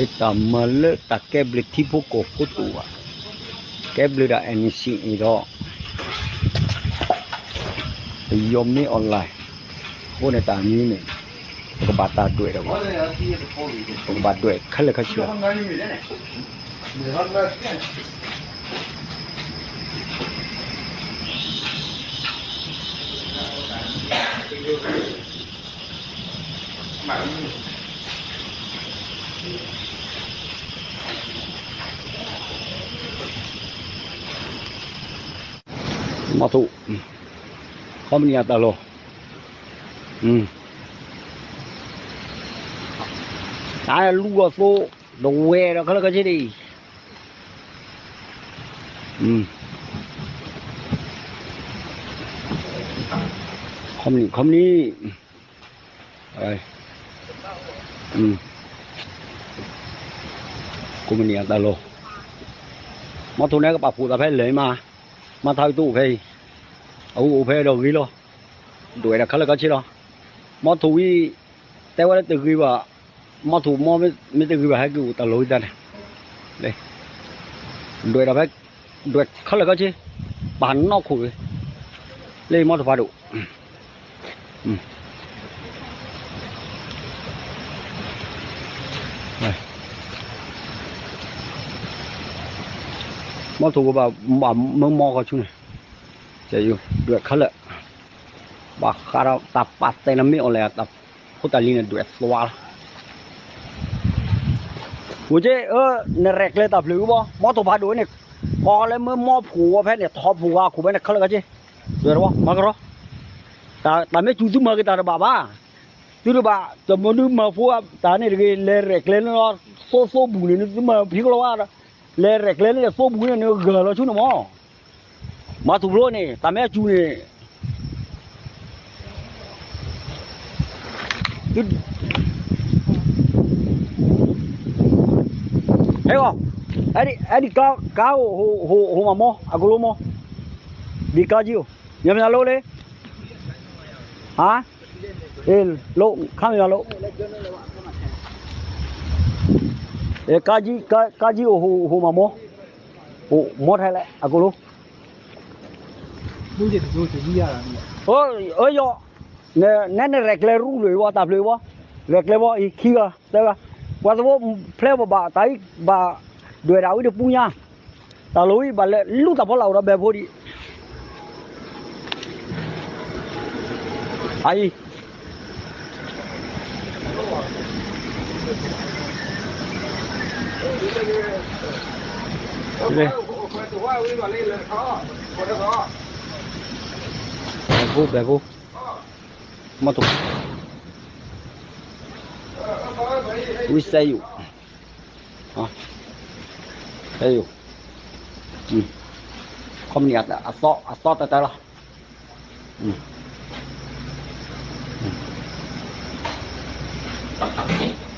တၢ်မၤလၢတၢ်ကဲဘျုးထံဖိကီၢ်ဖိတအိၣ်ဘၣ်. ကဲဘျုးဒၣ် NCA ဒီး ပယီၤမ့ၢ် online အဃိန့ၣ် တၢ်မံၤန့ၣ် ပကဘၣ်တၢ်ဒွဲၣ်ဒီး ပကဘၣ်ဒွဲၣ်ခဲလၢာ်ခဲဆ့လီၤ. မီထိၣ် ခီပနံၣ်အတၢ်လီၢ်, တၢ်လူၤအီၤသိ တဝဲၢ်ဒီးခဲလၢာ်ခဲဆ့ဒ်အံၤ, ခီပနံၣ် ခီပနံၣ် ကိးမုၢ်နံၤအတၢ်လီၢ်, မီထိၣ်န့ၣ်ကပာ်ဖှိၣ်သးဖဲလဲၣ်မး, မၤထါဝံၤတအိၣ်ဖဲအံၤ, အအိၣ်ဖဲဒီးဂ့ၤလီၤ, ဒွဲၣ်ဒီးခဲလၢာ်ခဲဆ့လီၤ. မီထိၣ်ဝံၤ တဲဝဲလၢတဂ့ၤဘၣ်, မီထိၣ်မီမ့ၢ်တဂ့ၤဘၣ် ဟဲက့ၤအိၣ်တၢ်လီၢ်ဝံၤတၢ်န့ၣ်, ဒွဲၣ်ဒီးဖဲ ဒွဲၣ်ခဲလၢာ်ခဲဆ့, ပာ်နီၣ်ခိၣ်ဂ့ၤ, လၢမီထိၣ်ဖးဒိၣ် မီထိၣ်ကဘၣ် ဘၣ်မၢမီဃီဆူန့ၣ်, ဒွဲၣ်ခဲလၢာ်, ဘၣ်ဃးဒီးတၢ်ပာ်တဲာ်နမ့ၢ်အီၤလဲၣ် တၢ်ဖိတၢ်လံၤန့ၣ် ဒွဲၣ်သွါလီၤ. ဝူက့ အၢ နရဲၣ်ကျဲၤတၢ်ဖျၢၣ်ဝံၤဘၣ် မီထိၣ်ဖးဒိၣ်န့ၣ်, ကီလၢမၢမီဖိဝဲဖဲန့ၣ် ထီၣ်ဖိဂၤခိၣ်ဖဲန့ၣ် ခဲလၢာ်ခဲဆ့, ဒွဲၣ်တဝီ မၤကရီ, တၢ်မ့ၢ်စူၤသုမၤက့ၤတၢ်တဘၣ်ဘၣ်, သုတဘၣ် တမ့ၢ်ဒုးမၤဖိတၢ်န့ၣ်တဂ့ၤ လဲၤရဲၣ်ကျဲၤန့ၣ်လီၤ, သိသိဘူးန့ၣ် နသုမၤဖံကလီၤဝဲ, လဲၤရဲၣ်ကျဲၤန့ၣ် သိဘူးန့ၣ် နဂၢၢ်လီၤဆူန့ၣ်မး, မီထိၣ်ဖျိန့ၣ် တၢ်မ့ၢ်အစူၤန့ၣ် ဟဲဂီၤ, အဲဒံးကါအိၣ် ဟိမၤမီ အကလိမီ, ဒံးကါကံအိၣ်, မ့ၢ်မ့ၢ်လီၤလံ, ဟါ, လီၤ ခါမ့ၢ်မ့ၢ်လီၤ, ကါကံအိၣ် ဟိမၤမီ, ဟိမီထဲလဲၣ် အကလိ အၢယီၤ, နဲနရဲၣ်ကျဲၤရူၢ်ဖျၢၣ်အံၤဘၣ် တၢ်ဖျၢၣ်အံၤဘၣ်, ရဲၣ်ကျဲၤဘၣ်အံၤခံဂၤသၢဂၤ, ပှၤသဝီဖျဲဘၣ်ဘၣ် တၢ်အံၤဘၣ်ဒွဲၣ်ဒၣ်ဝံၤတပူၤညါ, တၢ်လီၢ်ဝံၤဘၣ်လဲၤလူၤတၢ်ဖီလာ်အိၣ်ဒီးဘဲဖိဒံး, အအံၤ ဘဲဖိ ဘဲဖိ, မီထိၣ်, ဝံစဲယိာ်, စဲယိာ်, ခီပနံၣ်အသီတၢ်တၢ်လီၤ.